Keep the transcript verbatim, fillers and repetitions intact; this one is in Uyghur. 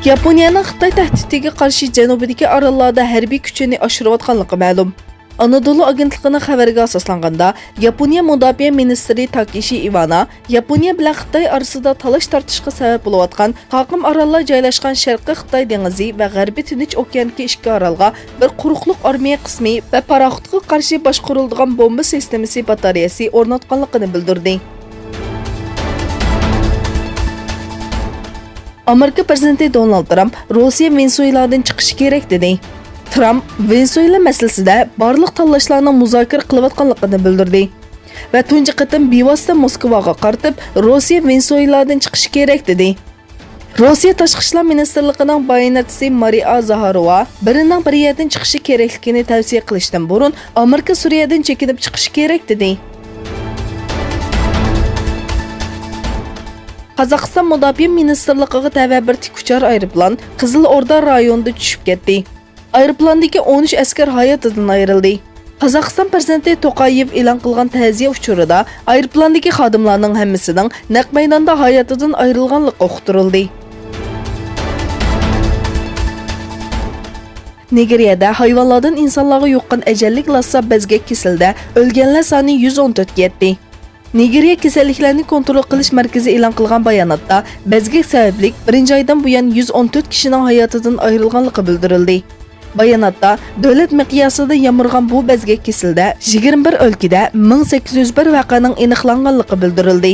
ياپونىيەنىڭ خىتاي تەھدىتىگە قارشى جەنۇبىدىكى ئاراللاردا ھەربىي كۈچىنى ئاشۇرۇۋاتقانلىقى مەلۇم. ئانادولۇ ئاگېنتلىقىنىڭ خەۋىرىگە ئاساسلانغاندا، ياپونىيە مۇداپىئە مىنىستىرى تاكېشى ئىۋانا ياپونىيە بىلەن خىتاي ئارىسىدا تالاش-تارتىشقا سەۋەب بولۇۋاتقان تاقىم ئاراللار جايلاشقان شەرقىي خىتاي دېڭىزى ۋە غەربىي تىنچ ئوكياندىكى ئىككى ئارالغا بىر قۇرۇقلۇق ئارمىيە قىسمى ۋە پاراخوتقا قارشى باشقۇرۇلىدىغان بومبا سىستېمىسى باتارېيەسى ئورناتقانلىقىنى بىلدۈردى. ئامېرىكا پىرېزىدېنتى دونالد ترامپ روسىيە ۋېنېسۇېلادىن چىقىشى كېرەك دېدى. ترامپ ۋېنېسۇېلا مەسىلىسىدە بارلىق تاللاشلارنىڭ مۇزاكىرە قىلىۋاتقانلىقىنى بىلدۈردى ۋە تۇنجى قېتىم بىۋاسىتە موسكۋاغا قارىتىپ، روسىيە ۋېنېسۇېلادىن چىقىشى كېرەك دېدى. روسىيە تاشقى ئىشلار مىنىستىرلىقىنىڭ باياناتچىسى مارىيا زاھاروۋا بىرىنىڭ بىر يەردىن چىقىشى كېرەكلىكىنى تەۋسىيە قىلىشتىن بۇرۇن، ئامېرىكا سۈرىيەدىن چېكىنىپ چىقىشى كېرەك دېدى. قازاقىستان مۇداپىئە مىنىستىرلىقىغا تەۋە بىر تىك ئۇچار ئايروپىلان قىزىل ئوردا رايونىدا چۈشۈپ كەتتى. ئايروپىلاندىكى ئون ئۈچ ئەسكەر ھاياتىدىن ئايرىلدى. قازاقىستان پىرېزىدېنتى توقايېۋ ئېلان قىلغان تەزىيە ئۇچۇرىدا ئايروپىلاندىكى خادىملارنىڭ ھەممىسىنىڭ نەق مەيداندا ھاياتىدىن ئايرىلغانلىقى ئۇقتۇرۇلدى. نىگېرىيەدە ھايۋانلاردىن ئىنسانلارغا يۇققان ئەجەللىك لاسسا بەزگەك كېسىلىدە ئۆلگەنلەر سانى يۈز ئون تۆتكە يەتتى. نىگېرىيە كېسەللىكلەرنى كونترول قىلىش مەركىزى ئېلان قىلغان باياناتتا، بەزگەك سەۋەبلىك بىرىنچى ئايدىن بۇيان يۈز ئون تۆت كىشىنىڭ ھاياتىدىن ئايرىلغانلىقى بىلدۈرۈلدى. باياناتتا، دۆلەت مىقياسىدا يامرىغان بۇ بەزگەك كېسىلىدە يىگىرمە بىر ئۆلكىدە مىڭ سەككىز يۈز بىر ۋەقەنىڭ ئېنىقلانغانلىقى بىلدۈرۈلدى.